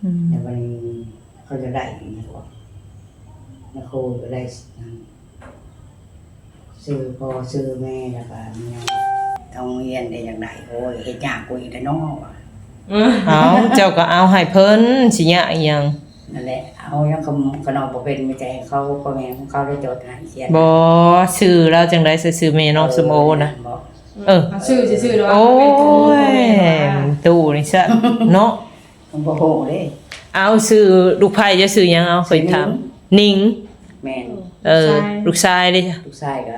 ອືມ ແລ້ວບັດນີ້ເຂົາຈະໄດ້ອີ່ຫຍັງວະ ແມ່ຄູກໍໄດ້ ຊື່ພໍ່ຊື່ແມ່ ແລ້ວກໍມີຫຍັງ ໂຮງຮຽນໄດ້ ຢາກໄດ້ ໂອ້ຍ ເຮັດຍາກກວ່າອີກແລ້ວເນາະ ວ່າ. ເອົ້າ ເຈົ້າກໍເອົາໃຫ້ເພິ່ນ ຊິຍາກອີ່ຫຍັງ? ນັ້ນແຫຼະ ເອົາຫຍັງກໍ ກໍເນາະ ບໍ່ເປັນ ມີແຕ່ໃຫ້ເຂົາ ພໍ່ແມ່ຂອງເຂົາໄດ້ຈົດໃຫ້ຂຽນ. ບໍ່ ຊື່ລາວຈັ່ງໃດ ຊື່ແມ່ນ້ອງ ເອີ ສົມໂອນະ ເອີ ຊື່ຊື່ໆ ໂອ້ຍ ຕູ້ນີ້ຊະເນາະ. ບໍ່ຮູ້ເດ້ ເອົາ ຊື່ລູກໃພ້ເຈົ້າຊື່ຫຍັງ? ເອົາ ຂ້ອຍຖາມ ນິງ ນິງ ແມ່ນ ເອີ ລູກຊາຍ ລູກຊາຍເດ້? ລູກຊາຍກໍ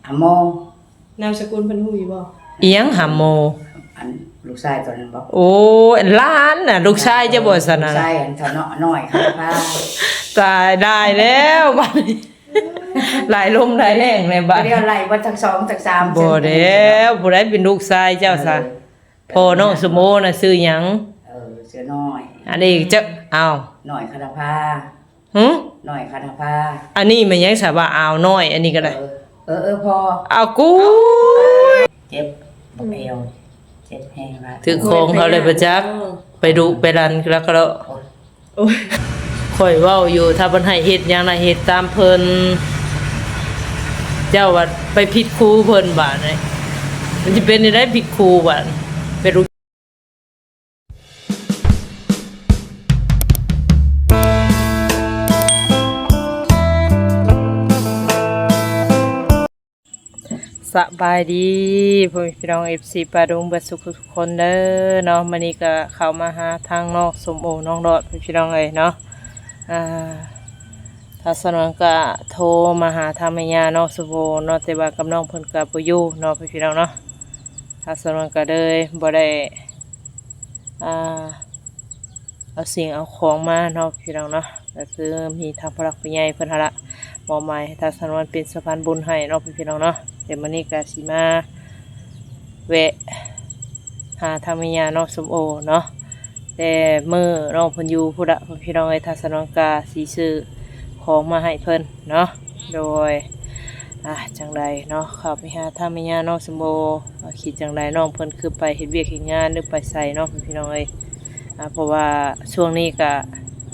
ອາໂມ. ນາມສະກຸນເພິ່ນຮູ້ຢູ່ບໍ່? ອີ່ຫຍັງຫາໂມ? ອັນລູກຊາຍຕົວນັ້ນບໍ່? ໂອ້ຍ ຫຼານນະ ລູກຊາຍເຈົ້າບໍ່ຊັ້ນນະ? ລູກຊາຍອັນເຖົ້ານ້ອຍ ນ້ອຍຄະນະພາ. ຕາຍ ໄດ້ແລ້ວບັດນີ້ ຫຼາຍລົມຫຼາຍແຮງແລ້ວບັດນີ້ ດຽວໄລ່ເບິດທັງສອງທັງສາມ. ບໍ່ແລ້ວ ຜູ້ໃດເປັນລູກຊາຍເຈົ້າຊະ? ເອີ ພໍ່ນ້ອງສົມໂອນະຊື່ຫຍັງ? ເອີ ຊື່ນ້ອຍ ອັນນີ້ເຈົ້າ ອ້າວ ນ້ອຍຄະນະພາ. ຫື? ນ້ອຍຄະນະພາ. ອັນນີ້ແມ່ນຫຍັງສະວ່າ ອ້າວ ນ້ອຍ ອັນນີ້ກໍໄດ້. ເອີ ເອີ ເອີ ພໍ່ ອ້າວ ກູ້ຍ ເຈັບ ບັກແອວ ເຈັບແຮງຫຼາຍ ຖືກຂອງເຂົາແລ້ວບໍ່ຈັກ ໄປດຸໄປລັນແລ້ວກໍ. ໂອ້ຍ ຂ້ອຍເວົ້າຢູ່ ຖ້າເພິ່ນໃຫ້ເຮັດຫຍັງນະ ເຮັດຕາມເພິ່ນ ເຈົ້າວ່າໄປຜິດຄູເພິ່ນບາດນີ້ ມັນຊິເປັນຈັ່ງໃດ ຜິດຄູບາດນີ້ ເປັນ ສະບາຍດີພໍ່ແມ່ພີ່ນ້ອງ ເອັຟຊີ ປາດົງ ເບິດສູ່ທຸກຄົນເດີເນາະ. ມື້ນີ້ກໍເຂົ້າມາຫາທາງນ້ອງສົມໂອ ນ້ອງດອດ ພີ່ນ້ອງເອີຍເນາະ. ອ່າ ທາງສາວນວນກໍໂທມາຫາທາງແມ່ຍ່ານ້ອງສົມໂອເນາະ ແຕ່ວ່າກັບນ້ອງເພິ່ນກໍບໍ່ຢູ່ເນາະ ພີ່ນ້ອງເນາະ. ທາງສາວນວນກໍເລີຍບໍ່ໄດ້ ອ່າ ເອົາສິ່ງເອົາຂອງມາເນາະ ພີ່ນ້ອງເນາະ. ກໍຄືມີທາງຜູ້ຫຼັກຜູ້ໃຫຍ່ເພິ່ນຫັ້ນລະ ມອບໝາຍໃຫ້ທາງສາວນວນເປັນສະພານບຸນໃຫ້ເນາະ ພີ່ນ້ອງເນາະ. ແຕ່ມື້ນີ້ກໍຊິມາແວະຫາທາງແມ່ຍ່ານ້ອງສົມໂອເນາະ ແຕ່ມື້ນ້ອງເພິ່ນຢູ່ພຸ້ນລະ ພີ່ນ້ອງເອີຍ. ທາງສາວນວນກໍຊິຊື້ຂອງມາໃຫ້ເພິ່ນເນາະ. ໂດຍ ອ່າ ຈັ່ງໃດເນາະ ເຂົ້າໄປຫາທາງແມ່ຍ່ານ້ອງສົມໂອ ວ່າຄິດຈັ່ງໃດ ນ້ອງເພິ່ນຄືໄປເຮັດວຽກເຮັດງານ ຫຼືໄປໃສເນາະ ພີ່ນ້ອງເອີຍ. ອ່າ ເພາະວ່າຊ່ວງນີ້ກະ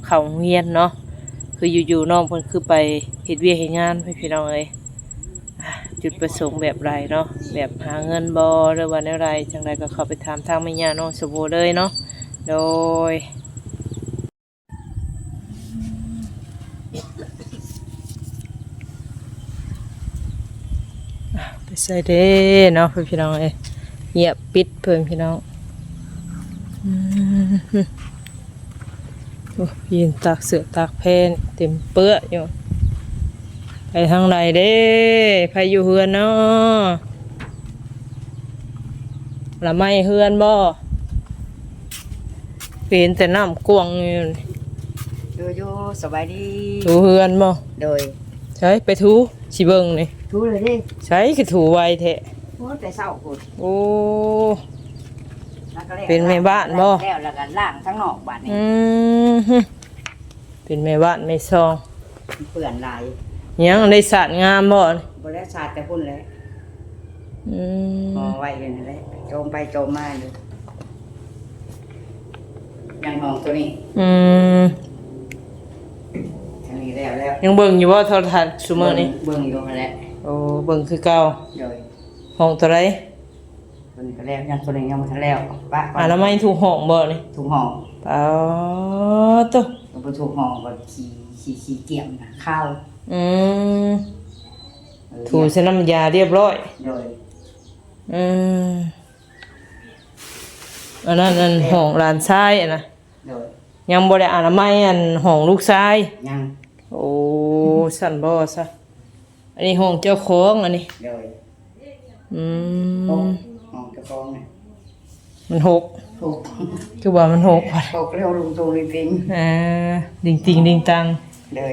ເຂົ້າໂຮງຮຽນເນາະ ຄືຢູ່ໆ ນ້ອງເພິ່ນຄືໄປເຮັດວຽກເຮັດງານ ພີ່ນ້ອງເອີຍ. ອ່າ ຈຸດປະສົງແບບໃດເນາະ ແບບຫາເງິນບໍ່ ຫຼືວ່າແນວໃດ ຈັ່ງໃດກໍເຂົ້າໄປຖາມທາງແມ່ຍ່ານ້ອງສົມໂອເລີຍເນາະ. ໂດຍ ໄປໃສເດ້ເນາະ ພີ່ນ້ອງເອີຍ ງຽບປິດເພິ່ນ ພີ່ນ້ອງ. ອືມ ໂອ້ ຢືນຕາກເສື້ອຕາກແພເຕັມເປື້ອຢູ່. ໄປທາງໃດເດ້ ໃຜຢູ່ເຮືອນເນາະ? ລະໄມ້ເຮືອນບໍ່? ເຫັນແຕ່ນ້ຳກວງຢູ່. ຢູ່ໆ ສະບາຍດີ. ຖູເຮືອນບໍ່? ໂດຍ. ໃສ ໄປຖູ ຊິເບິ່ງນີ້. ຖູເລີຍເດ້. ໃສ ຄືຖູໄວແທ້? ໂອ້ ແຕ່ເຊົ້າພຸ້ນ. ໂອ້ ເປັນແມ່ບ້ານບໍ່? ແລ້ວ ແລ້ວກໍລ້າງທາງນອກບາດນີ້. ອືມ ເປັນແມ່ບ້ານແມ່ຊ່ອງ. ເປື້ອນຫຼາຍ. ຍັງໄດ້ສາດງາມບໍ່? ບໍ່ໄດ້ສາດແຕ່ພຸ້ນແຫຼະ. ອືມ ຫໍໄວ້ຢູ່ນັ້ນແຫຼະ ໂຈມໄປໂຈມມາຢູ່. ຍັງຫ້ອງໂຕນີ້. ອືມ ທາງນີ້ແລ້ວແລ້ວ. ຍັງເບິ່ງຢູ່ບໍ່ໂທລະທັດຊຸມື້ນີ້? ເບິ່ງ ເບິ່ງຢູ່ຫັ້ນແຫຼະ. ໂອ້ ເບິ່ງຄືເກົ່າ. ໂດຍ. ຫ້ອງໂຕໃດ? ຕົວນີ້ກໍແລ້ວ ຍັງຕົວນີ້ຍັງບໍ່ທັນແລ້ວ. ປະກ່ອນ. ອະນາໄມທຸກຫ້ອງບໍ່ນີ້? ທຸກຫ້ອງ. ປາໂຕ ກໍບໍ່ທຸກຫ້ອງ ກໍຂີ້ ຂີ້ ຂີ້ກຽມນະ ຄາວ. ອືມ ເອີ ຖູໃສ່ນ້ຳຢາລຽບຮ້ອຍ. ໂດຍ. ອືມ ອັນນັ້ນ ອັນຫ້ອງຫຼານຊາຍຫັ້ນນະ. ໂດຍ. ຍັງບໍ່ໄດ້ອະນາໄມອັນຫ້ອງລູກຊາຍ? ຍັງ. ໂອ້ ຊັ້ນບໍ່ຊະ? ອັນນີ້ຫ້ອງເຈົ້າຂອງອັນນີ້. ໂດຍ. ອືມ ຫ້ອງເຈົ້າຂອງນະ ມັນຫົກ. ຫົກ. ຄືວ່າມັນຫົກ ຫົກແລ້ວ ລົງຕົງລິງຕິງ. ເອີ ລິງຕິງລິງຕັງ. ໂດຍ.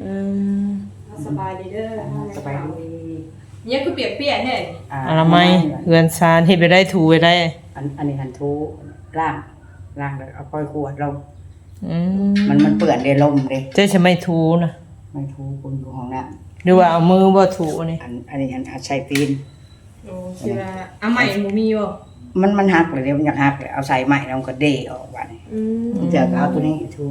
ອືມ ສະບາຍດີເດີ. ສະບາຍດີ. ຍັງຄືປຽກໆແທ້. ອາ ອະນາໄມເຮືອນຊານ ເຮັດໄປໄດ້ ຖູໄປໄດ້. ອັນ ອັນນີ້ຫັ້ນຖູ ລ້າງ ລ້າງແລ້ວເອົາປ່ອຍຂວດລົງ. ອືມ ມັນ ມັນເປື້ອນເດ້ ລົມເດ້. ເຈົ້າໃຊ້ໄມ້ຖູນະ? ໄມ້ຖູພຸ້ນ ຢູ່ຫ້ອງນ້ຳ. ຫຼືວ່າເອົາມືບໍ່ຖູອັນນີ້? ອັນ ອັນນີ້ຫັ້ນ ອາໄສຕີນ. ໂອ້ ຊິວ່າອາໄມ້ບໍ່ມີບໍ່? ມັນ ມັນຫັກເລີຍເດ້ ມັນຢາກຫັກເລີຍ ເອົາໃສ່ໄມ້ແລ້ວມັນກໍເດອອກບາດນີ້. ອືມ ເທື່ອກໍເອົາຕົວນີ້ຖູ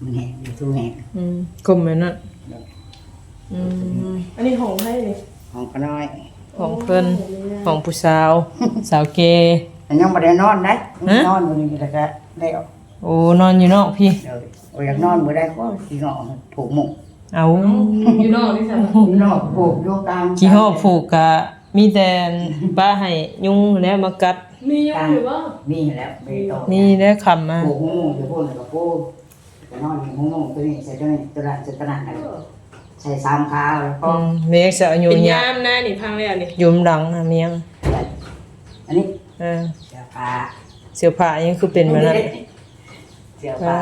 ມັນແຫ້ງ ຖູແຫ້ງ. ອືມ ກົມແບບນັ້ນ. ໂດຍ. ອືມ ອັນນີ້ຫ້ອງໃຜນີ້? ຫ້ອງຂ້ານ້ອຍ. ຫ້ອງເພິ່ນ. ໂອ້ ຫ້ອງຜູ້ສາວ ສາວແກ່. ຍັງບໍ່ໄດ້ນອນໄດ໋. ຮະ? ນອນຢູ່ນີ້ແລ້ວກໍໄດ້ອອກ. ໂອ້ ນອນຢູ່ນອກພີ້. ໂດຍ. ໂອ້ຍ ຢາກນອນບໍ່ໄດ້ ໂອ້ຍ ຂີ້ຫອ້ຜູກມຸ້ງ. ເອົ້າ ຢູ່ນອກນີ້ຊັ້ນ. ຢູ່ນອກຜູກຢູ່ກາງ ຂີ້ຫອ້ຜູກກະມີແຕ່ປະໃຫ້ຍຸງຫັ້ນແຫຼະມາກັດ. ມີຍຸງຢູ່ບໍ່? ມີແລ້ວ ມີແລ້ວ ຄ່ຳມາຜູກມຸ້ງຢູ່ພຸ້ນ ແລ້ວກໍປູ ກໍນອນໃຫ້ໝູ່ໆ ຕົວນີ້ໃສ່ຕົວນີ້ ຕົວນັ້ນໃສ່ຕົວນັ້ນ ໃສ່ສາມຂາ ແລ້ວກໍ ອືມ ແມ່ນຊະ ອາຍຸ ເປັນຍາມນະນີ້ ພັງແລ້ວນີ້ ຢູ່ນຳຫຼັງນະ ມີຫຍັງ ອັນນີ້ ເອີ ເສື້ອຜ້າ ເສື້ອຜ້າຫຍັງຄືເປັນແບບນັ້ນ ເສື້ອຜ້າ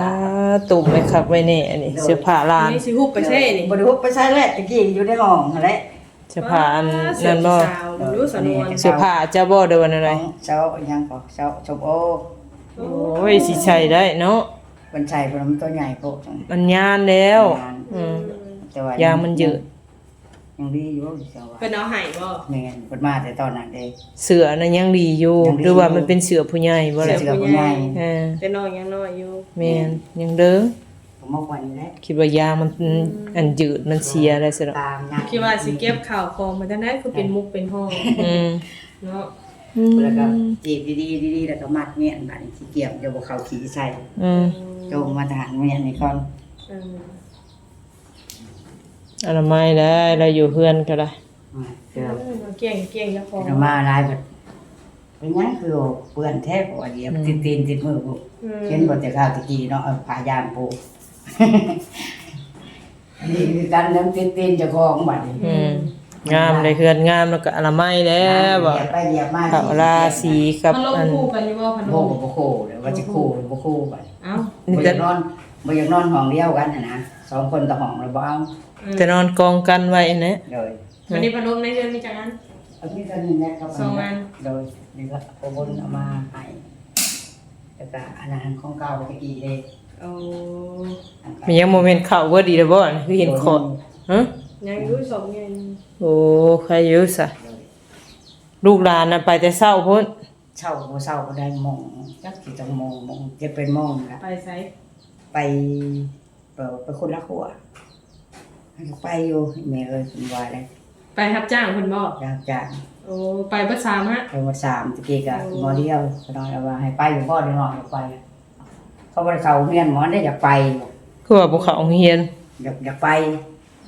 ຕຸ້ມໄວ້ຄັກໄວ້ແນ່ ອັນນີ້ ໂດຍ ເສື້ອຜ້າຫຼານ ນີ້ຊິຮຸບໄປໃສນີ້ ບໍ່ໄດ້ຮຸບໄປໃສແຫຼະ ຕະກີ້ຢູ່ໃນຫ້ອງຫັ້ນແຫຼະ. ເສື້ອຜ້າອັນນັ້ນບໍ່? ເສື້ອຜ້າເຈົ້າບໍ່ ຫຼືວ່າແນວໃດ? ເຈົ້າຫຍັງກໍ ເຈົ້າ ສົມໂອ. ໂອ້ຍ ຊິໃສ່ໄດ້ເນາະ ເພິ່ນໃສ່ເພິ່ນ ມັນຕົວໃຫຍ່ໂພດ ມັນຍານແລ້ວ. ອືມ ແຕ່ວ່າຢາງມັນຍືດ ຍັງດີຢູ່ ເພິ່ນເອົາໃຫ້ບໍ່? ແມ່ນ ເພິ່ນມາແຕ່ຕອນນັ້ນເດ້. ເສື້ອນັ້ນຍັງດີຢູ່ ຍັງດີຢູ່ ຫຼືວ່າມັນເປັນເສື້ອຜູ້ໃຫຍ່ບໍ່ລະ? ເສື້ອຜູ້ໃຫຍ່ ເອີ ແຕ່ນ້ອງຍັງນ້ອຍຢູ່. ແມ່ນ ຍັງເດີ. ກໍມາກວ່ານີ້ແຫຼະ ຄິດວ່າຢາງມັນ ອືມ ອັນຍືດມັນເສຍແລ້ວຊັ້ນເນາະ. ຄິດວ່າຊິເກັບເຂົ້າຂອງມາຈັ່ງໃດ ຄືເປັນມຸກເປັນຫ້ອງ ອືມ ເນາະ. ອືມ ແລ້ວກໍຈີບດີໆ ດີໆ ແລ້ວກໍມັດມ້ຽນ ບາດນີ້ຂີ້ກຽມ ດຽວບໍ່ເຂົ້າຂີ້ໃສ່. ອືມ ໂຈງມາທາງມ້ຽນນີ້ກ່ອນ. ເອີ ອະນາໄມໄດ້ ລາວຢູ່ເຮືອນກໍໄດ້. ອືມ ເອີ ເກັ່ງໆ ເຈົ້າຂອງ ມາຫຼາຍບັດ ເປັນຫຍັງຄືເປື້ອນແທ້ ເພາະວ່າຢຽບ ອືມ ຕິດຕີນຕິດມືພຸ້ນ. ອືມ ເຫັນບໍ່ແຕ່ຄາວແຕ່ກີ້ເນາະ ເອົາຜ້າຢາງປູ. ອັນນີ້ຄືກັນ ຍັງຕິດຕີນເຈົ້າຂອງບັດນີ້. ອືມ ງາມເດ້ ເຮືອນງາມ ແລ້ວກໍອະນາໄມແລ້ວ ງາມ ບໍ່ ຢຽບໄປຢຽບມາ ເຂົ້າລາສີກັບ ມັນລົງ ອັນ ຄູ່ກັນຢູ່ບໍ່ ພັດລົມ? ບໍ່ ກໍບໍ່ຄູ່ ແລ້ວວ່າຊິຄູ່ ບໍ່ຄູ່ບັດ. ເອົ້າ ບໍ່ຢາກນອນ ບໍ່ຢາກນອນຫ້ອງດຽວກັນຫັ້ນນະ ສອງຄົນຕໍ່ຫ້ອງແລ້ວບໍ່ເອົາ. ອືມ ແຕ່ນອນກອງກັນໄວ້ຫັ້ນແຫຼະ. ໂດຍ. ອືມ ອັນນີ້ພັດລົມໃນເຮືອນມີຈັກອັນ? ເອີ ມີແຕ່ໜຶ່ງແຫຼະ ກັບ ສອງອັນ. ໂດຍ ນີ້ກໍພໍ່ບຸນເອົາມາໃຫ້ ແລ້ວກໍອັນນັ້ນຂອງເກົ່າແຕ່ກີ້ເດ້. ໂອ້ ມັນຍັງບໍ່ແມ່ນເຂົ້າເບິດອີກແລ້ວບໍ່? ອັນນີ້ຄືເຫັນເຄາະ. ໂດຍ ຮະ? ຍັງຢູ່ ສອງໃຫຍ່. ໂອ້ ໃຄຢູ່ຊະ. ໂດຍ ລູກຫຼານນະໄປແຕ່ເຊົ້າພຸ້ນ. ເຊົ້າບໍ່ເຊົ້າກໍໄດ້ໂມງ ຈັກຊິຈັກໂມງ ໂມງ ເຈັດແປດໂມງນີ້ລະ. ໄປໃສ? ໄປ ໄປ ໄປຄົນລະຂົວ ໄປຢູ່ ແມ່ເອີຍ ເພິ່ນວ່າໄດ໋. ໄປຮັບຈ້າງເພິ່ນບໍ່? ໄປຮັບຈ້າງ. ໂອ້ ໄປເບິດສາມຮະ? ໄປເບິດສາມ. ຕະກີ້ກະ ໂອ້ ໝໍດຽວ ຂະນ້ອຍລະວ່າໃຫ້ໄປຢູ່ບໍ່ ເດັກນ້ອຍຢາກໄປ. ເຂົາບໍ່ໄດ້ເຂົ້າໂຮງຮຽນ ໝໍໄດ້ຢາກໄປ. ຄືວ່າບໍ່ເຂົ້າໂຮງຮຽນ? ຢາກ ຢາກໄປ.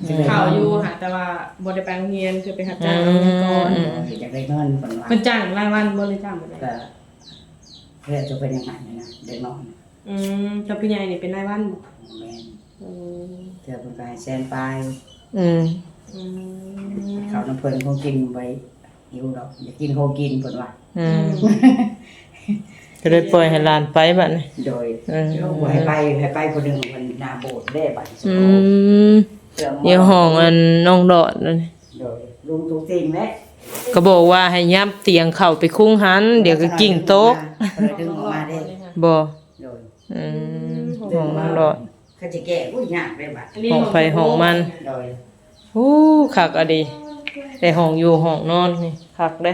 ອືມ ເຂົ້າຢູ່ຫະ ແຕ່ວ່າບໍ່ໄດ້ໄປໂຮງຮຽນ ຄືໄປຮັບຈ້າງເອົາເງິນກ່ອນ. ອືມ ເອີ ຢາກໄດ້ເງິນເພິ່ນວ່າ. ເພິ່ນຈ້າງລາຍວັນບໍ່ ຫຼືຈ້າງແບບໃດ? ກໍແລ້ວແຕ່ເພິ່ນຢາກໃຫ້ນະ ເດັກນ້ອຍ. ອືມ ແຕ່ຜູ້ໃຫຍ່ນີ້ເປັນລາຍວັນບໍ່? ແມ່ນ. ໂອ້ ເທື່ອເພິ່ນກໍໃຫ້ແສນປາຍ. ອືມ ອືມ ເຂົ້ານຳເພິ່ນ ຂອງກິນບໍ່ໄດ້ຫິວດອກ ຢາກກິນຂອງກິນເພິ່ນວ່າ. ອືມ ອືມ ກໍເລີຍປ່ອຍໃຫ້ຫຼານໄປບັດນີ້. ໂດຍ. ເອີ ບໍ່ໃຫ້ໄປ ໃຫ້ໄປຜູ້ໜຶ່ງ ເພິ່ນໜ້າໂບດເດ້ບັດນີ້. ອືມ ຢູ່ຫ້ອງອັນນ້ອງດອດນັ້ນ. ໂດຍ ລຸງຕຸກຕິງແຫຼະ ກໍບອກວ່າໃຫ້ຍາມຕຽງເຂົ້າໄປຄຸງຫັ້ນ ດຽວກໍກິ້ງຕົກ. ເພິ່ນດຶງອອກມາເດ້. ບໍ່. ໂດຍ. ອືມ ອືມ ຫ້ອງນ້ອງດອດ ຄັນຊິແກ້ ໂອ້ຍ ຍາກເດ້ບັດ ຫ້ອງໃຜຫ້ອງມັນ. ໂດຍ. ໂອ້ ຄັກອະດີ ແຕ່ຫ້ອງຢູ່ຫ້ອງນອນນີ້ຄັກເດ້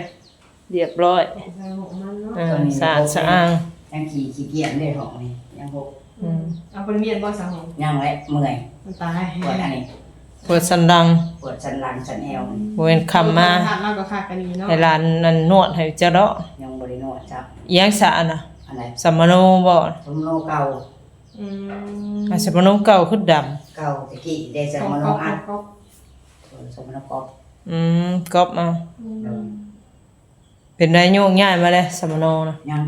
ລຽບຮ້ອຍ ຫ້ອງໃຜຫ້ອງມັນເນາະ. ເອີ ສະອາດສະອ້າງ ຍັງຂີ້ ຂີ້ກຽມເດ້ຫ້ອງນີ້ ຍັງຫົກ. ອືມ ເອົາ ບໍ່ໄດ້ມ້ຽນບໍ່ສະຫ້ອງ? ຍັງແຫຼະ ເມື່ອຍ ມັນຕາຍ ປວດອັນນີ້ ປວດສັນຫຼັງ ປວດສັນຫຼັງສັນແອວ. ບໍ່ແມ່ນຄ່ຳມາ ເຮົາກໍຄັກອັນນີ້ເນາະ ໃຫ້ຫຼານນັ້ນນວດໃຫ້ເຈົ້າເນາະ. ຍັງບໍ່ໄດ້ນວດຊ້ຳ. ອີຫຍັງສະອັນນະ? ອັນໃດ? ສຳມະໂນບໍ່? ສຳມະໂນເກົ່າ. ອືມ ອາ ສຳມະໂນເກົ່າຄືດຳ ເກົ່າແຕ່ກີ້ໄດ້ສຳມະໂນອັດ ເອີ ສຳມະໂນກອບ. ອືມ ກອບເອົາ. ອືມ ເປັນໄດໂຍກຍ້າຍມາແລ້ວສຳມະໂນນະ? ຍັງ.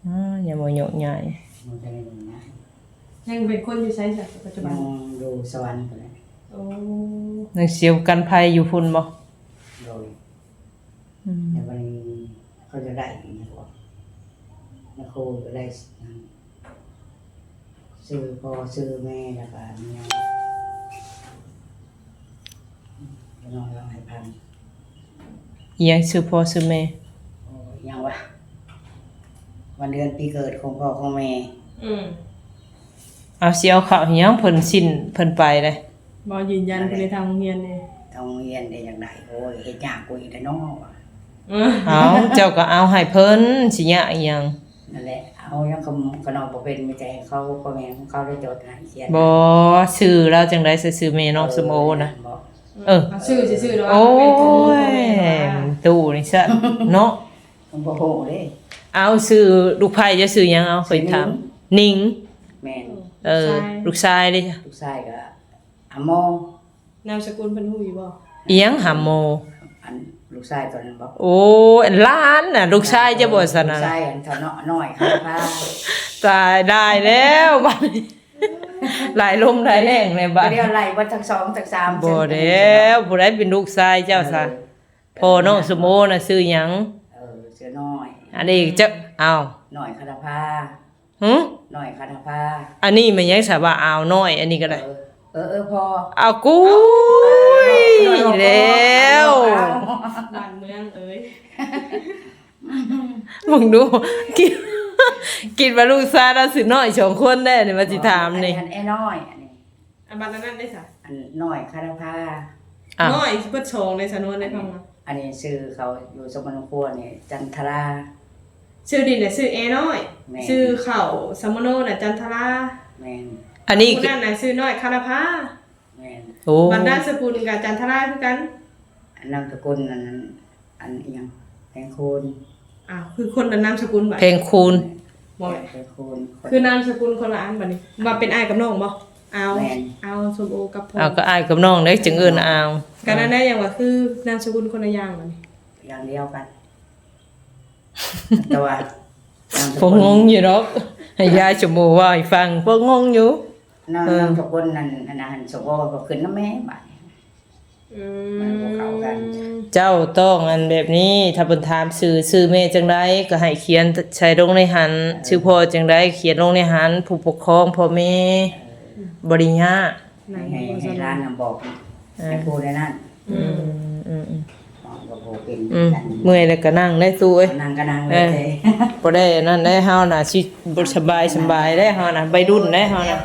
ອາ ຍັງບໍ່ໂຍກຍ້າຍ ຍັງບໍ່ໄດ້ໂຍກຍ້າຍ ຍັງເປັນຄົນຢູ່ໃສຊະປັດຈຸບັນ? ຍັງຢູ່ສະຫວັນພຸ້ນແຫຼະ. ໂອ້ ຍັງສຽວກັນໄພຢູ່ພຸ້ນບໍ່? ໂດຍ. ອືມ ແລ້ວບັດນີ້ເຂົາຈະໄດ້ອີ່ຫຍັງວະ ນະໂຄຈະໄດ້ ອືມ ຊື່ພໍ່ຊື່ແມ່ ແລ້ວກໍມີຫຍັງ ນ້ອງເລົ່າໃຫ້ຟັງ. ອີຫຍັງຊື່ພໍ່ຊື່ແມ່? ໂອ້ ອີຫຍັງວະ ວັນເດືອນປີເກີດຂອງພໍ່ຂອງແມ່. ອືມ ເອົາ ຊິເອົາເຂົ້າເຮັດຫຍັງ ເພິ່ນສິ້ນເພິ່ນໄປເດ້. ບໍ່ຢືນຢັນເພິ່ນໄດ້ທາງໂຮງຮຽນເດ້ ທາງໂຮງຮຽນໄດ້ຈັ່ງໃດ. ໂອ້ຍ ເຮັດຍາກກວ່າອີກແລ້ວເນາະ. ເອີ ເອົາ ເຈົ້າກໍເອົາໃຫ້ເພິ່ນ ຊິຍາກອີ່ຫຍັງ? ນັ້ນແຫຼະ ເອົາຫຍັງກໍ ກໍນ້ອງບໍ່ເປັນ ມີແຕ່ໃຫ້ເຂົາ ພໍ່ແມ່ຂອງເຂົາໄດ້ຈົດໃຫ້ຂຽນ. ບໍ່ ຊື່ລາວຈັ່ງໃດ? ໃສ່ຊື່ແມ່ນ້ອງ ເອີ ສົມໂອນະ. ເອີ ເອົາຊື່ຊື່ໆ ໂອ້ຍ ຕູ້ນີ້ຊະເນາະ ບໍ່ຮູ້ເດ້. ເອົາ ຊື່ລູກໃພ້ເຈົ້າຊື່ຫຍັງ? ເອົາ ຂ້ອຍຖາມ. ນິງ. ແມ່ນ. ເອີ ລູກຊາຍ ລູກຊາຍເດ້? ລູກຊາຍກໍ ຫາໂມ. ນາມສະກຸນເພິ່ນຮູ້ຢູ່ບໍ່? ອີຫຍັງຫາໂມ? ອັນລູກຊາຍຕົວນັ້ນບໍ່? ໂອ້ ອັນຫຼານນະ ລູກຊາຍເຈົ້າບໍ່ຊັ້ນນະ? ເອີ ລູກຊາຍອັນເຖົ້ານ້ອຍ ນ້ອຍຄະນະພາ. ຕາຍ ໄດ້ແລ້ວບັດນີ້ ຫຼາຍລົມຫຼາຍແຮງແລ້ວບັດ. ດຽວໄລ່ເບິດທັງສອງທັງສາມ. ບໍ່ແລ້ວ ຜູ້ໃດເປັນລູກຊາຍເຈົ້າຊະ? ເອີ ພໍ່ນ້ອງສົມໂອນະຊື່ຫຍັງ? ເອີ ຊື່ນ້ອຍ. ອັນນີ້ເຈົ້າ ອ້າວ ນ້ອຍຄະນະພາ. ຫື? ນ້ອຍຄະນະພາ. ອັນນີ້ແມ່ນຫຍັງສະວ່າອາວນ້ອຍ ອັນນີ້ກໍໄດ້. ເອີ ເອີ ເອີ ພໍ່. ອາ ກຸ້ຍ ແລ້ວ ບ້ານເມືອງເອີຍ ເບິ່ງດູ ຄິດ ຄິດວ່າລູກຊາຍລາວຊື່ນ້ອຍສອງຄົນແດ່ນີ້ ວ່າຊິຖາມນີ້. ອັນແອນ້ອຍ ອັນນີ້. ອັນບັດອັນນັ້ນໄດ້ສະ? ອັນນ້ອຍຄະນະພາ. ອ້າວ ນ້ອຍເບິດສອງເດ້ສະນວນ ໄດ້ຟັງມາ. ອັນນີ້ຊື່ເຂົາຢູ່ສົມມະໂນຄົວນີ້ ຈັນທະລາ. ຊື່ດິນນະຊື່ແອນ້ອຍ. ແມ່ນ. ຊື່ເຂົ້າສຳມະໂນນະ ຈັນທະລາ. ແມ່ນ. ອັນນີ້ ຜູ້ນັ້ນນະຊື່ນ້ອຍຄະນະພາ. ແມ່ນ. ໂອ້ ບັດນາມສະກຸນກະຈັນທະລາຄືກັນ. ອັນນາມສະກຸນອັນ ອັນອີ່ຫຍັງ ແພງຄູນ. ອ້າວ ຄືຄົນລະນາມສະກຸນບາດ ແພງຄູນ. ບໍ່ແມ່ນ ແພງຄູນ ຄືນາມສະກຸນຄົນລະອັນບາດນີ້. ວ່າເປັນອ້າຍກັບນ້ອງບໍ່? ອາວ ແມ່ນ. ອາວ ສົມໂອກັບພໍ່. ອາວ ກໍອ້າຍກັບນ້ອງເດ້ ຈຶ່ງເອີ້ນອາວ. ກໍນັ້ນແຫຼະ ຫຍັງວ່າຄືນາມສະກຸນຄົນລະຢ່າງບາດນີ້. ຢ່າງດຽວກັນ ແຕ່ວ່າ ພວກງົງຢູ່ດອກ ໃຫ້ຍາຍສົມໂອເວົ້າໃຫ້ຟັງ ພວກງົງຢູ່. ນາມ ເອີ ນາມສະກຸນນັ້ນ ອັນນັ້ນ ສົມໂອກໍຂຶ້ນນຳແມ່ບາດນີ້. ອືມ ມັນບໍ່ເຂົ້າກັນ. ເຈົ້າຕ້ອງອັນແບບນີ້ ຖ້າເພິ່ນຖາມຊື່ ຊື່ແມ່ຈັ່ງໃດ ກໍໃຫ້ຂຽນໃສ່ລົງໃນຫັ້ນ. ເອີ ຊື່ພໍ່ຈັ່ງໃດ ຂຽນລົງໃນຫັ້ນ. ຜູ້ປົກຄອງ ພໍ່ແມ່ ເອີ ບໍ່ໄດ້ຍາກ. ໃຫ້ ໃຫ້ ໃຫ້ຫຼານນຳບອກ ເອີ ໃຫ້ຜູ້ໃດນັ້ນ. ອືມ ອືມ ອືມ ເມື່ອຍແລ້ວກໍນັ່ງໄດ້ຕູ້ເອີຍ. ນັ່ງກໍນັ່ງ ເອີ ໄດ້. ບໍ່ໄດ້ອັນນັ້ນໄດ້ ເຮົານະຊິບໍ່ສະບາຍ ສະບາຍໄດ້ ເຮົານະໄວລຸ້ນໄດ້ ເຮົານະ.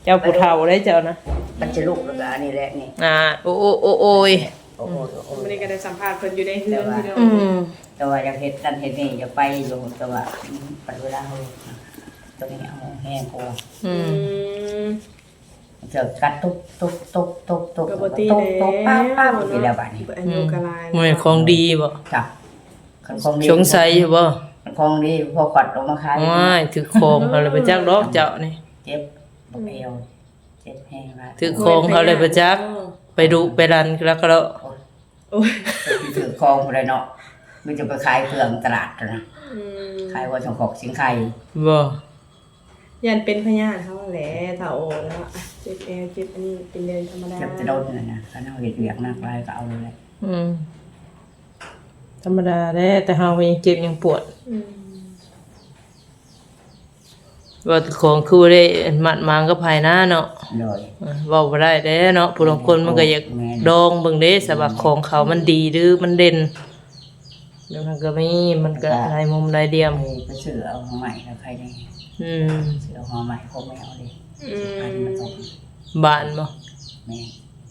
ເຈົ້າຜູ້ເຖົ້າໄດ້ເຈົ້ານະ. ມັນຈະລຸກແລ້ວກໍອັນນີ້ແຫຼະນີ້. ອ່າ ໂອ້ ໂອ້ ໂອ້ ໂອ້ຍ. ໂອ້ ໂອ້ ໂອ້ ມື້ນີ້ກໍໄດ້ສຳພາດເພິ່ນຢູ່ໃນເຮືອນພີ່ນ້ອງ. ອືມ ແຕ່ວ່າຢາກເຮັດນັ້ນເຮັດນີ້ ຢາກໄປຢູ່ ແຕ່ວ່າ ອືມ ປັດເວລາເຮົາ ຕົວນີ້ເອົາແຮງກວ່າ. ອືມ ອືມ ຈະກັດຕຸບ ຕຸບ ຕຸບ ຕຸບ ຕຸບ ຕຸບ ປາບ ປາບ ຢູ່ແລ້ວບາດນີ້. ອືມ ອາຍຸກໍຫຼາຍ ບໍ່ແມ່ນຂອງດີບໍ່? ຈ້ະ ຄັນຂອງດີ ສົງໄສຢູ່ບໍ່? ຄັນຂອງດີ ພໍກັດອອກມາຂາຍ. ໂອ້ຍ ຖືກຂອງເຂົາແລ້ວໄປຈັກດອກເຈົ້ານີ້. ເຈັບ ບັກແອວ ເຈັບແຮງຫຼາຍ. ຖືກຂອງເຂົາແລ້ວໄປຈັກ ໄປດຸໄປລັນແລ້ວກໍ. ໂອ້ຍ ໂອ້ຍ ຖືກຂອງຜູ້ໃດເນາະ ມີແຕ່ໄປຂາຍເຄື່ອງຕະຫຼາດຫັ້ນນະ. ອືມ ຂາຍຫົວສອງຄອກສິງໄຄ. ບໍ່ ຢ້ານເປັນພະຍາດເຮົາແຫຼະ ຖ້າອອກແລ້ວ ເຈັບແອວ ເຈັບອັນນີ້ ເປັນເລື່ອງທຳມະດາ. ເຈັບແຕ່ດົນນັ້ນນະ ຄັນເຮົາເຮັດວຽກໜັກຫຼາຍກໍເອົາແຫຼະ. ອືມ ທຳມະດາແຫຼະ ແຕ່ເຮົາກໍຍັງເຈັບຍັງປວດ. ອືມ ວ່າຂອງຄືບໍ່ໄດ້ໝັດໝາງກັບໃຜນະເນາະ. ໂດຍ ເອີ ເວົ້າບໍ່ໄດ້ເດ້ເນາະ ຜູ້ລາງຄົນມັນກໍຢາກ ແມ່ນ ລອງເບິ່ງເດ້ ສະວ່າຂອງເຂົາມັນດີ ຫຼື ມັນເດັ່ນ ແລ້ວມັນກໍມີ ມັນກໍ ແລ້ວກໍຫຼາຍມຸມຫຼາຍຫຼ່ຽມ. ໄປ ໄປຊື້ເອົາຫົວໄມ້ແລ້ວໃຄແດ່. ອືມ ຊື້ເອົາຫົວໄມ້ຂອງແມວເດ້. ອືມ ຊິພັນມັນອອກ ບ້ານບໍ່? ແມ່ນ.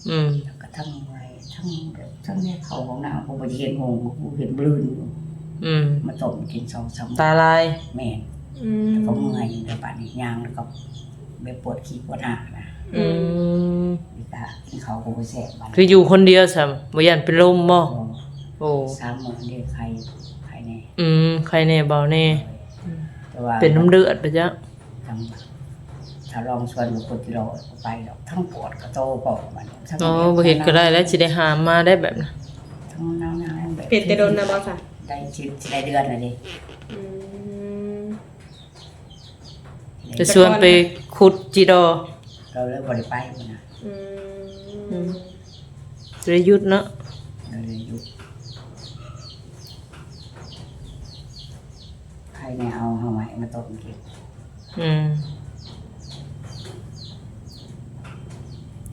ອືມ ແລ້ວກໍທັງເມື່ອຍ ທັງແບບ ທັງແນວເຂົ້າຫ້ອງນ້ຳ ກໍບໍ່ໄດ້ເຫັນຫົງ ເຫັນບລື່ນຢູ່. ອືມ ມາຕົ້ມກິນສອງສາມ ຕາລາຍ. ແມ່ນ. ອືມ ແລ້ວກໍເມື່ອຍ ແລ້ວບາດນີ້ຍ່າງ ແລ້ວກໍແບບປວດຂີ້ປວດຫານະ. ອືມ ນີ້ກໍກິນເຂົ້າກໍບໍ່ແຊບບາດນີ້. ຄືຢູ່ຄົນດຽວຊ້ຳ ບໍ່ຢ້ານເປັນລົມບໍ່? ບໍ່. ໂອ້ ສາມມື້ນີ້ໄຂ້ ໄຂ້ແດ່. ອືມ ໄຂ້ແດ່ເບົາແດ່. ໂດຍ ອືມ ແຕ່ວ່າເປັນນ້ຳເລືອດໄປຈ້ະ. ທາງ ຖ້າລອງຊວນໄປກົດຈີໂຣກໍໄປດອກ ທັງປວດກະໂຕກໍມັນ. ອໍ ບໍ່ເຮັດກໍໄດ້ແລ້ວ ຊິໄດ້ຫາມມາໄດ້ແບບນັ້ນ. ທັງໜາວໆ ເປັນແຕ່ດົນນະບໍ່ຊະ? ໄດ້ ຊິ ຊິໄດ້ເດືອນແລ້ວເດ້. ອືມ ຈະຊວນໄປຂຸດຈີໂຣ ກໍເລີຍບໍ່ໄດ້ໄປພຸ້ນນະ. ອືມ ອືມ ໄດ້ຢຸດເນາະ. ເອີ ໄດ້ຢຸດ. ໃຜແນ່ເອົາເຮົາໄວ້ມາຕົ້ມກິນ. ອືມ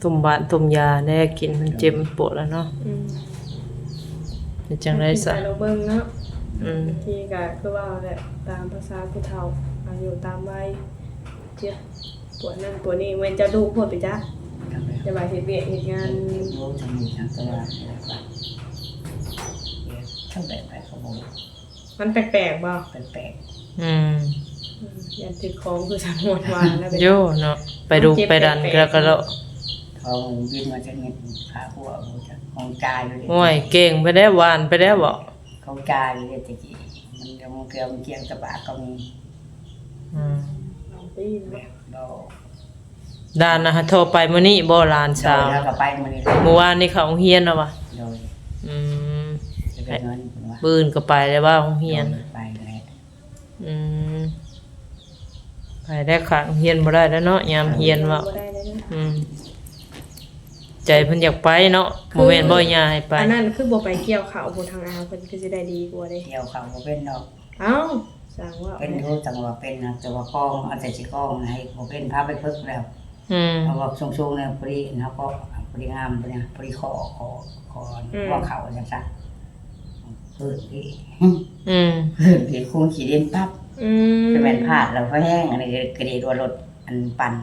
ຕົ້ມບານຕົ້ມຢາແດ່ກິນ ມັນເຈັບມັນປວດແລ້ວເນາະ. ອືມ ເຮັດຈັ່ງໃດຊະ? ລອງເບິ່ງເນາະ. ອືມ ບາງທີກໍຄືວ່າແຫຼະ ຕາມພາສາຜູ້ເຖົ້າ ອາຍຸຕາມໄວ ເຈັບ ປວດນັ້ນປວດນີ້ ແມ່ນເຈົ້າດຸໂພດໄປຈ້າ. ຈັ່ງໃດ? ແຕ່ວ່າເຮັດວຽກເຮັດງານ ເຮັດຢູ່ທາງນີ້ທາງຕະຫຼາດນີ້ແຫຼະ ເຮັດ ເຂົາແບບໃດເຂົາບໍ່ຮູ້ ມັນແປກໆບໍ່? ແປກໆ ອືມ ອືມ ຢ້ານຖືກຂອງຄືສາວມວນວ່າແລ້ວ ໂຍເນາະ ໄປດຸໄປດັນ ເຈັບແປກໆ ແລ້ວກໍເລາະ ຂອງບິນມາຈາກນີ້ ພາພວກຮູ້ຈັກຂອງຈ່າຍຢູ່ເດ້ ໂອ້ຍ ເກັ່ງໄປແລ້ວ ຫວານໄປແລ້ວບໍ? ຂອງຈ່າຍຢູ່ເດ້ແຕ່ກີ້ ມັນກໍ ມັນເກືອ ມັນກຽງຕະບາກກໍມີ ອືມ ແບບບໍ່ ຫຼານນະ ໂທໄປມື້ນີ້ບໍ່ ຫຼານສາວ? ໂດຍ ເຮົາກໍໄປມື້ນີ້ແຫຼະ ມື້ວານນີ້ເຂົ້າໂຮງຮຽນແລ້ວວະ? ໂດຍ ອືມ ຈະໄປເງິນເພິ່ນວ່າ ມື້ອື່ນກໍໄປແລ້ວວ່າໂຮງຮຽນ ໂດຍ ໄປແລ້ວ ອືມ ໄປແລ້ວຂາດໂຮງຮຽນບໍ່ໄດ້ແລ້ວເນາະ ຍາມຮຽນເວົ້າ ບໍ່ໄດ້ແລ້ວເນາະ ອືມ ໃຈເພິ່ນຢາກໄປເນາະ ຄື ບໍ່ແມ່ນບໍ່ຢາກໃຫ້ໄປ ອັນນັ້ນຄືບໍ່ໄປກ່ຽວເຂົ້າພຸ້ນ ທາງອາເພິ່ນຄືຊິໄດ້ດີກວ່າເດ້ ກ່ຽວເຂົ້າບໍ່ເປັນດອກ ເອົ້າ ຊ່າງເວົ້າ ເປັນຢູ່ ຈັ່ງວ່າເປັນນະ ແຕ່ວ່າກອງ ເອົາແຕ່ຊິກອງໃຫ້ບໍ່ເປັນ ພາໄປຝຶກແລ້ວ ອືມ ເພາະວ່າສູງໆນີ້ພໍດີເນາະ ພໍດີງາມ ພໍດີ ພໍດີຂໍ ຂໍ ຂໍ ອືມ ເຂົ້າຈັ່ງຊັ້ນ ພື້ນທີ່ ອືມ ພື້ນທີ່ຄູນຂີ້ດິນປັບ ອືມ ຈະແມ່ນພາດແລ້ວພໍແຮງ ອັນນີ້ກະດີດວ່າລົດອັນປັ່ນ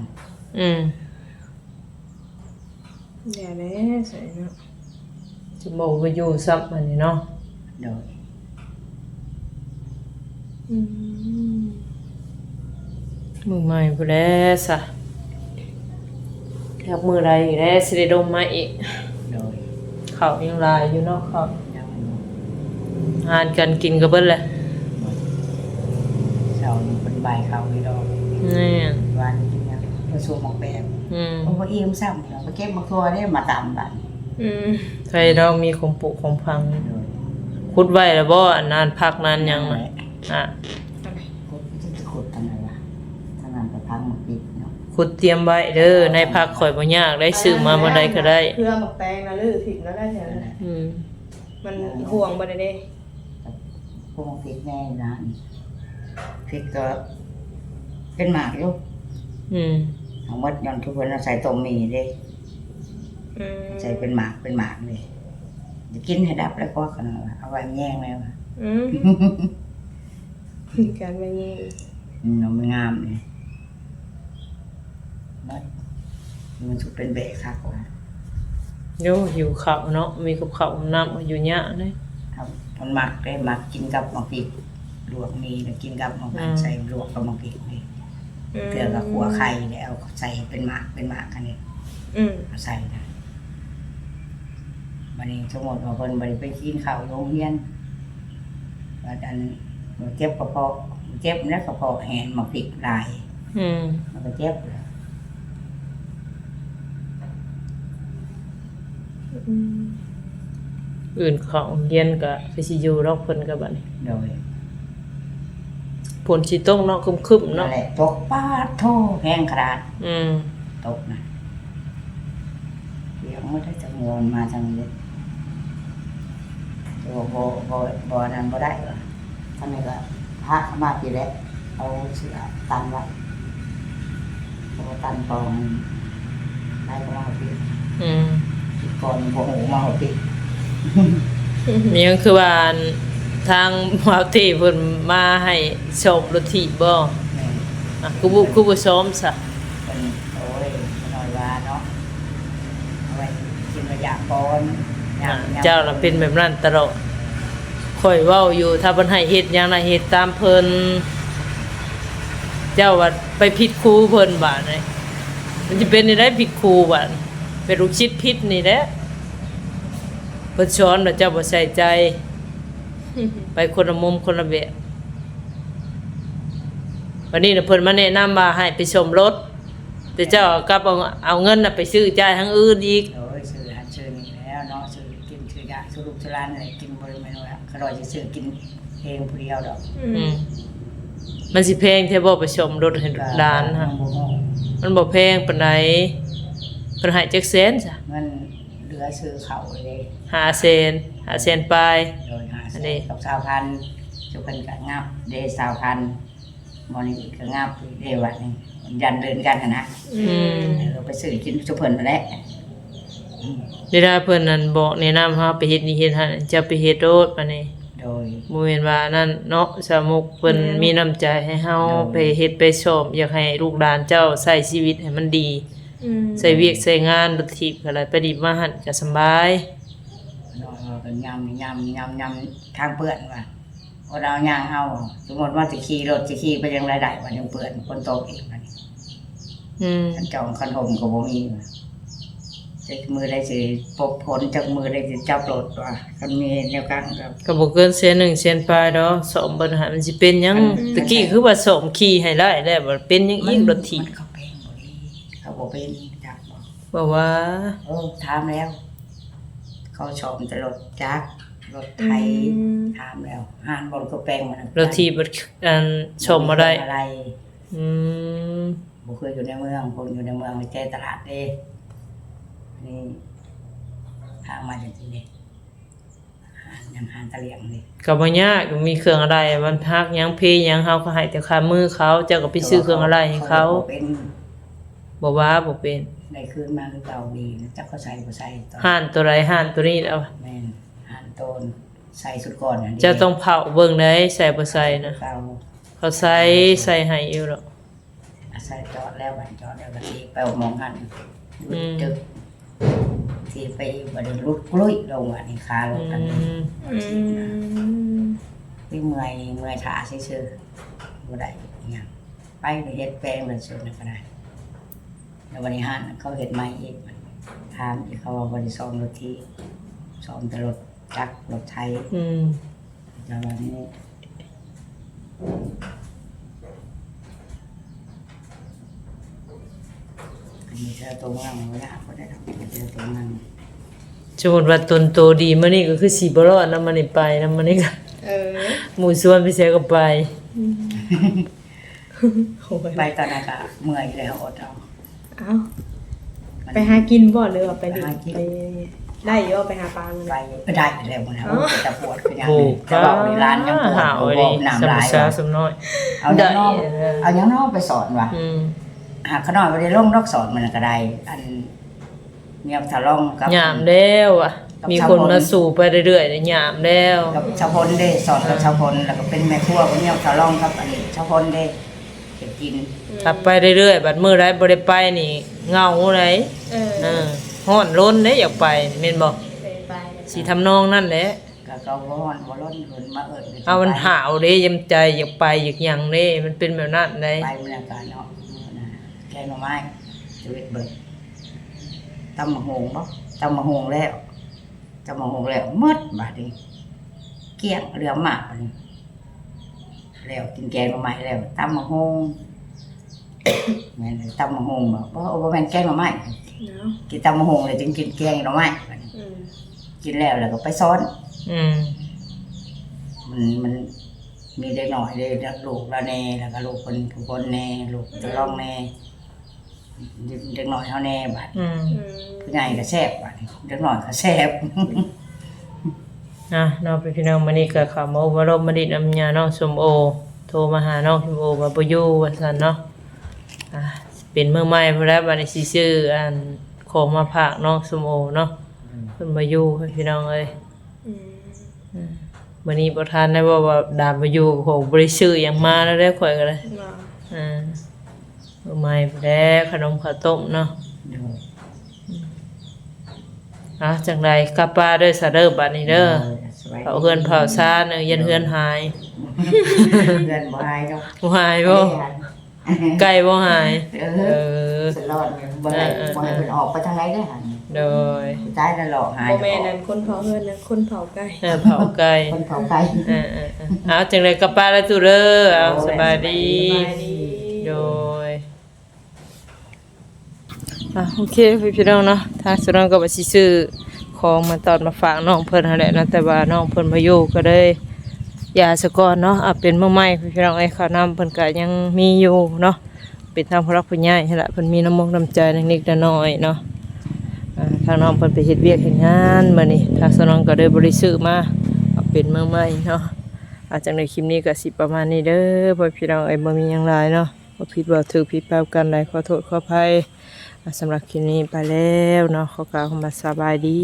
ອືມ ແດ່ແລ້ວໃສ່ເນາະ ຈະບໍ່ໄປຢູ່ຊ້ຳອັນນີ້ເນາະ ໂດຍ ອືມ ມື້ໃໝ່ພຸ້ນແຫຼະຊະ ຈັກມື້ໃດອີກແຫຼະຊິໄດ້ດົມມາອີກ ໂດຍ ເຂົ້າຍັງຫຼາຍຢູ່ເນາະ ເຂົ້າ ຍັງຢູ່ ອາຫານການກິນກໍເບິດແຫຼະ ເຊົ້ານີ້ເພິ່ນບາຍເຂົ້າຢູ່ດອກ ແມ່ນ ວານກິນຫຍັງ ປາຊູໝາກແປງ ອືມ ໂອ້ ບໍ່ອີ່ມຊ້ຳ ໄປເກັບໝາກຖົ່ວເດ້ມາຕຳບາດນີ້ ອືມ ໃຜດອກມີຂອງປູກຂອງຝັງ ໂດຍ ຂຸດໄວ້ແລ້ວບໍ່ ອັນນັ້ນຜັກນັ້ນຫຍັງນະ ອ່າ ຂຸດ ຈະຂຸດທາງໃດວະ ທາງນັ້ນກໍຜັກໝາກປິດເນາະ ຂຸດຕຽມໄວ້ເດີ ໃນຜັກຂ້ອຍບໍ່ຍາກໄດ໋ ຊື້ມາມື້ໃດກໍໄດ້ ເຄືອໝາກແຕງນະ ລືຖິ້ມແລ້ວໄດ້ແຖວນັ້ນ ອືມ ມັນຫ່ວງບໍ່ໄດ້ເດ້ ພວກໝາກພິກແນ່ນະ ພິກກໍເປັນໝາກຢູ່ ອືມ ທັງໝົດຍ້ອນຄືເພິ່ນເອົາໃສ່ຕົ້ມໝີ່ເດ້ ອືມ ໃສ່ເປັນໝາກ ເປັນໝາກເດ້ ຈະກິນໃຫ້ດັບແລ້ວກໍຂະໜາດວ່າ ເອົາໄວ້ແຍງແລ້ວ ອືມ ການໄວ້ແຍງ ອືມ ມັນງາມເດ້. ມັນ ມັນຊິເປັນແບະຄັກວ່າ ໂອ້ ຫິວເຂົ້າເນາະ ມີກັບເຂົ້າກັບນ້ຳກໍຢູ່ຍາກເດ້ ມັນມັກເດ້ ມັກກິນກັບໝາກພິກ ລວກໝີ່ແລ້ວກິນກັບໝາກ ອືມ ໃສ່ລວກກັບໝາກພິກເດ້ ອືມ ເທື່ອກໍຂົ້ວໄຂ່ແລ້ວເອົາໃສ່ເປັນໝາກ ເປັນໝາກອັນນີ້ ອືມ ເອົາໃສ່ນະ ບາດນີ້ສົມມຸດວ່າເພິ່ນບໍ່ໄດ້ໄປກິນເຂົ້າຢູ່ໂຮງຮຽນ ວ່າອັນ ເຈັບກະເພາະ ເຈັບແລ້ວກະເພາະແຫ້ງ ໝາກພິກຫຼາຍ ອືມ ມັນກໍເຈັບແຫຼະ ອືມ ອື່ນເຂົ້າໂຮງຮຽນກໍຄືຊິຢູ່ດອກເພິ່ນກໍບາດນີ້ ໂດຍ ຝົນຊິຕົກເນາະ ຄຶ້ມໆເນາະ ນັ້ນແຫຼະ ຕົກ ປາດໂທ້ ແຮງຂະໜາດ ອືມ ຕົກນະ ເຮັດຫຍັງບໍ່ໄດ້ຈັກເງິນມາທາງນີ້ ແຕ່ວ່າບໍ່ ບໍ່ ບໍ່ ອັນນັ້ນບໍ່ໄດ້ວ່າ ອັນນີ້ກໍພາມາພີ້ແຫຼະ ເອົາເສື້ອຕັນໄວ້ ເອົາຕັນປອງໄດ້ກໍມາພີ້ ອືມ ກ່ອນບໍ່ຮູ້ມາພີ້ ມີຫຍັງຄືວ່າ ອັນ ທາງບ່າວເຕ້ເພິ່ນມາໃຫ້ສ້ອມລົດຖີບບໍ່? ແມ່ນ ອ່ະ ຄືບໍ່ ຄືບໍ່ສ້ອມຊະ? ເພິ່ນ ໂອ້ຍ ເພິ່ນວ່າເນາະ ເອົາໄວ້ກິນໄວ້ຢາກ່ອນ ຍາມ ອ່າ ຍາມ ເຈົ້າລະເປັນແບບນັ້ນຕະຫຼອດ ຂ້ອຍເວົ້າຢູ່ ຖ້າເພິ່ນໃຫ້ເຮັດຫຍັງນະ ເຮັດຕາມເພິ່ນ ເຈົ້າວ່າໄປຜິດຄູເພິ່ນບາດນີ້ ມັນຊິເປັນແນວໃດຜິດຄູບາດນີ້ ເປັນລູກສິດຜິດນີ້ແຫຼະ ເພິ່ນສອນແລ້ວເຈົ້າບໍ່ໃສ່ໃຈ ໄປຄົນລະມຸມຄົນລະແບບ ບາດນີ້ນະເພິ່ນມາແນະນຳວ່າໃຫ້ໄປສ້ອມລົດ ແຕ່ເຈົ້າກັບເອົາ ເອົາເງິນນະໄປຊື້ຈ່າຍທາງອື່ນອີກ ໂອ້ຍ ຊື້ຫັ້ນຊື້ນີ້ແລ້ວເນາະ ຊື້ກິນຊື້ຢາ ຊື້ລູກຊື້ຫຼານແຫຼະ ກິນບໍ່ແມ່ນວ່າຂ້ານ້ອຍຊິຊື້ກິນເອງຜູ້ດຽວດອກ ອືມ ອືມ ມັນຊິແພງແທ້ບໍ່ໄປສ້ອມລົດໃຫ້ຫຼານຫັ້ນ? ມັນບໍ່ແພງປານໃດ ເພິ່ນໃຫ້ຈັກແສນຊະ? ມັນເຫຼືອຊື້ເຂົ້າເດ້ ຫ້າແສນ ຫ້າແສນປາຍ ໂດຍ ຫ້າແສນ ອັນນີ້ ກັບຊາວພັນ ເຈົ້າເພິ່ນກໍງັບເດ້ ຊາວພັນ ໝໍນີ້ກໍງັບເດ້ ບາດນີ້ ຢ້ານເດີນກັນຫັ້ນນະ ອືມ ເອີ ໄປຊື້ກິນຊຸເພິ່ນຫັ້ນແຫຼະ ອືມ ເວລາເພິ່ນນັ້ນບອກແນະນຳເຮົາໄປເຮັດນີ້ເຮັດຫັ້ນ ເຈົ້າໄປເຮັດໂລດບາດນີ້ ໂດຍ ບໍ່ແມ່ນວ່ານັ້ນເນາະ ສາວມຸກເພິ່ນ ແມ່ນ ມີນ້ຳໃຈໃຫ້ເຮົາ ໂດຍ ໄປເຮັດໄປສ້ອມ ຢາກໃຫ້ລູກຫຼານເຈົ້າໃຊ້ຊີວິດໃຫ້ມັນດີ ອືມ ໃຊ້ວຽກໃຊ້ງານ ລົດຖີບກໍໄດ້ ໄປນີ້ມາຫັ້ນກໍສະບາຍ ເນາະ ເພິ່ນຍາມນີ້ ຍາມ ຍາມ ຍາມທາງເປື້ອນວ່າ ບໍ່ໄດ້ເອົາຫຍັງເອົາ ສົມມຸດວ່າຊິຂີ່ລົດ ຊິຂີ່ໄປຈັ່ງໃດໄດ້ ບັດຍັງເປື້ອນ ຝົນຕົກອີກບັດນີ້ ອືມ ຄັນຈອງຄັນຮົ່ມກໍບໍ່ມີວ່າ ຈັກມື້ໃດຊິປົບຝົນ ຈັກມື້ໃດຊິຈັບລົດວ່າ ຄັນມີແນວກາງກໍ ກໍບໍ່ເກີນແສນໜຶ່ງແສນປາຍດອກ ສ້ອມເບິ່ງຫັ້ນມັນຊິເປັນຫຍັງ ອືມ ແຕ່ກີ້ຄືວ່າສ້ອມຂີ່ໃຫ້ໄດ້ແລ້ວ ບັດເປັນຫຍັງອີກ ມັນ ລົດຖີບ ມັນເຂົາແປງບໍ່ດີ ເຂົາບໍ່ເປັນ ຈັກບໍ່ ບໍ່ວ່າ ເອີ ຖາມແລ້ວ ເຂົາສ້ອມແຕ່ລົດຈັກ ລົດໄຖ ອືມ ຖາມແລ້ວ ຮ້ານບໍ່ກໍແປງມັນ ລົດຖີບ ອັນ ສ້ອມບໍ່ໄດ້ ບໍ່ໄດ້ ອືມ ບໍ່ຄືຢູ່ໃນເມືອງ ຄົນຢູ່ໃນເມືອງໃນແຈຕະຫຼາດເດ້ ນີ້ ທາງມາຈັ່ງຊີ້ເດ້ ຮ້ານຫຍັງ ຮ້ານຕະຫຼຽງເດ້ ກໍບໍ່ຍາກ ມີເຄື່ອງອາໄຫຼ ມັນຫັກຫຍັງເພຫຍັງ ເຮົາກໍໃຫ້ແຕ່ຄ່າມືເຂົາ ເຈົ້າກໍໄປຊື້ເຄື່ອງອາໄຫຼໃຫ້ເຂົາ ເຂົາບໍ່ເປັນ ບໍ່ວ່າບໍ່ເປັນ ໄດ້ຄືນມາຄືເກົ່າດີ ຈັກເຂົາໃສ່ບໍ່ໃສ່ ຮ້ານໂຕໃດ ຮ້ານໂຕນີ້ແຫຼະ ແມ່ນ ຮ້ານໂຕໃສ່ຊຸດກ່ອນຫັ້ນເດ້ ເຈົ້າຕ້ອງເຝົ້າເບິ່ງໃດ ໃສ່ບໍ່ໃສ່ນະ ເຂົາໃສ່ ໃສ່ໃຫ້ຢູ່ດອກ ອາໄສຈອດແລ້ວ ບັດຈອດແລ້ວກໍຊິໄປໝ່ອງຫັ້ນ ອືມ ຕຶກ ຊິໄປບັດນີ້ຫຼຸດກລຸ້ຍລົງ ອັນນີ້ຄາລົດ ອືມ ອັນນີ້ ອືມ ທີ່ເມື່ອຍ ເມື່ອຍຖ້າຊື່ໆ ບໍ່ໄດ້ຫຍັງ ໄປກໍເຮັດແປງແລ້ວ ຊຸດນັ້ນກໍໄດ້ ແລ້ວບັດນີ້ຮ້ານເຂົາເຮັດໃໝ່ອີກ ຖາມອີກ ເຂົາວ່າບໍ່ໄດ້ສ້ອມລົດຖີບ ສ້ອມແຕ່ລົດຈັກລົດໄຖ ອືມ ແຕ່ວ່ານີ້ ອັນນີ້ເທື່ອໂຕງາມບໍ່ຍາກ ບໍ່ໄດ້ດອກ ເທື່ອໂຕງາມ ສົມມຸດວ່າຕົນໂຕດີ ມື້ນີ້ກໍຄືຊິບໍ່ລອດນຳ ມື້ນີ້ໄປນຳ ມື້ນີ້ກໍ ເອີ ໝູ່ຊວນໄປໃສກໍໄປ ອືມ ໄປຕອນນັ້ນກໍເມື່ອຍແລ້ວ ອົດເອົາ ເອົ້າ ໄປຫາກິນບໍ່ ຫຼືວ່າໄປຫຼິ້ນ ໄປຫາກິນ ໄປໄດ້ຢູ່ ໄປຫາປາມື້ນັ້ນ ໄປ ໄດ້ແລ້ວມື້ນັ້ນ ໂອ້ ໂອ້ ເປັນຕາປວດຄືຫຍັງ ໂອ້ ແຕ່ວ່ານີ້ຫຼານຍັງປວດຢູ່ ເວົ້ານຳຫຼາຍ ສ່ຳສາວສ່ຳນ້ອຍ ເອົາຫຍັງເນາະ ເອົາຫຍັງເນາະໄປສອນວ່າ ອືມ ຫາຂະນ້ອຍບໍ່ໄດ້ລົງດອກ ສອນມື້ນັ້ນກໍໄດ້ ອັນ ຍາມສາວລອງກັບ ຍາມແລ້ວອະ ກັບ ມີຄົນມາສູ່ໄປເລື້ອຍໆ ຍາມແລ້ວ ກັບສາວຝົນເດ້ ສອນກັບ ອ່າ ສາວຝົນ ແລ້ວກໍເປັນແມ່ຄົວ ກໍຍາມສາວລອງກັບ ອັນນີ້ ສາວຝົນເດ້ ເຮັດກິນ ອືມ ຖ້າໄປເລື້ອຍໆ ບັດມື້ໃດບໍ່ໄດ້ໄປນີ້ເຫງົາໃດ ເອີ ເອີ ຮ້ອນລົນເດ້ ຢາກໄປ ແມ່ນບໍ່ ໄປ ໄປ ຊິທຳນອງນັ້ນແຫຼະ ກໍເຂົາບໍ່ຮ້ອນບໍ່ລົນ ເພິ່ນມາເອີ້ນ ເອົາ ມັນຫ້າວເດ້ ຢາມໃຈຢາກໄປຢາກຫຍັງເດ້ ມັນເປັນແບບນັ້ນໃດ ໄປມື້ນັ້ນກະເນາະ ມື້ນັ້ນແກງໜໍ່ໄມ້ ຊີວິດເບິ່ງ ຕຳບັກຫຸ່ງບໍ່ ຕຳບັກຫຸ່ງແລ້ວ ຕຳບັກຫຸ່ງແລ້ວໝົດບາດນີ້ ກ້ຽງ ເຫຼືອມາກບາດນີ້ ແລ້ວກິນແກງໜໍ່ໄມ້ແລ້ວ ຕຳບັກຫຸ່ງ ແມ່ນຕຳບັກຫຸ່ງບໍ່? ບໍ່ ບໍ່ແມ່ນແກງໜໍ່ໄມ້ ເນາະ ກິນຕຳບັກຫຸ່ງແລ້ວຈຶ່ງກິນແກງໜໍ່ໄມ້ບາດນີ້ ອືມ ກິນແລ້ວ ແລ້ວກໍໄປສອນ ອືມ ມັນ ມັນມີເດັກນ້ອຍເດ້ ລູກລາວແດ່ ແລ້ວກໍລູກເພິ່ນຜູ້ຄົນແດ່ ລູກ ອືມ ຕະລອງແດ່ ເດັກນ້ອຍເຮົາແດ່ບາດ ອືມ ອືມ ຜູ້ໃຫຍ່ກໍແຊບບາດ ເດັກນ້ອຍກໍແຊບ ອ່ະ ເນາະ ພີ່ນ້ອງ ມື້ນີ້ກໍເຂົ້າມາອົບມາລົມມາຫຼິ້ນນຳຍານ້ອງສົ້ມໂອ ໂທມາຫານ້ອງສົ້ມໂອວ່າບໍ່ຢູ່ວ່າຊັ້ນເນາະ ອ່າ ເປັນມື້ໃໝ່ພຸ້ນແຫຼະ ບັດນີ້ຊິຊື້ອັນຂອງມາຝາກນ້ອງສົ້ມໂອເນາະ ອືມ ເພິ່ນບໍ່ຢູ່ພີ່ນ້ອງເອີຍ ອືມ ອືມ ມື້ນີ້ບໍ່ທັນໄດ້ເວົ້າວ່າດາມບໍ່ຢູ່ ຂ້ອຍບໍ່ໄດ້ຊື້ຫຍັງມາແລ້ວເດ້ ຂ້ອຍກໍໄດ້ ອືມ ມື້ໃໝ່ພຸ້ນແຫຼະ ຂະໜົມເຂົ້າຕົ້ມເນາະ ໂດຍ ອ່າ ຈັ່ງໃດກັບປ່າເດີສະເດີ ບາດນີ້ເດີ ໂດຍ ສະບາຍດີ ເຝົ້າເຮືອນເຝົ້າຊານ ເອີ ຢ້ານເຮືອນຫາຍ ເຮືອນບໍ່ຫາຍດອກ ບໍ່ຫາຍບໍ່? ໄກ່ບໍ່ຫາຍ ເອີ ເອີ ສະຫຼອດ ບໍ່ໃຫ້ ເອີ ບໍ່ໃຫ້ເພິ່ນອອກໄປທາງໃດເດີຫັ້ນ ໂດຍ ຕາຍແລ້ວຫຼອກຫາຍ ບໍ່ແມ່ນອັນຄົນເຝົ້າເຮືອນນະ ຄົນເຝົ້າໄກ່ ເອີ ເຝົ້າໄກ່ ຄົນເຝົ້າໄກ່ ເອີ ເອີ ເອີ ເອົາ ຈັ່ງໃດກັບປ່າແລ້ວຕູ້ເດີ ເອົາ ໂດຍ ສະບາຍດີ ສະບາຍດີ ໂດຍ ອ່ະ ໂອເຄ ພີ່ນ້ອງເນາະ ທາງສາວນ້ອຍກໍວ່າຊິຊື້ຂອງມາຕ້ອນມາຝາກນ້ອງເພິ່ນຫັ້ນແຫຼະເນາະ ແຕ່ວ່ານ້ອງເພິ່ນບໍ່ຢູ່ ກໍເລີຍຢ່າຊະກ່ອນເນາະ ເອົາເປັນມື້ໃໝ່ ພີ່ນ້ອງເອີຍ ເຂົ້ານ້ຳເພິ່ນກໍຍັງມີຢູ່ເນາະ ເປັນທາງຜູ້ຫຼັກຜູ້ໃຫຍ່ຫັ້ນລະ ເພິ່ນມີນ້ຳມົກນ້ຳໃຈເລັກໆນ້ອຍໆເນາະ ອ່າ ທາງນ້ອງເພິ່ນໄປເຮັດວຽກເຮັດງານ ມື້ນີ້ທາງສາວນ້ອຍກໍເລີຍບໍ່ໄດ້ຊື້ມາ ເອົາເປັນມື້ໃໝ່ເນາະ ອ່າ ຈັ່ງໃດຄລິບນີ້ກໍຊິປະມານນີ້ເດີ ພໍ່ແມ່ພີ່ນ້ອງເອີຍ ບໍ່ມີຫຍັງຫຼາຍເນາະ ເວົ້າຜິດເວົ້າຖືກຜິດພາດປະການໃດ ຂໍໂທດຂໍອະໄພ ອ່າ ສຳລັບຄລິບນີ້ໄປແລ້ວເນາະ ຂໍກ່າວຄຳວ່າສະບາຍດີ.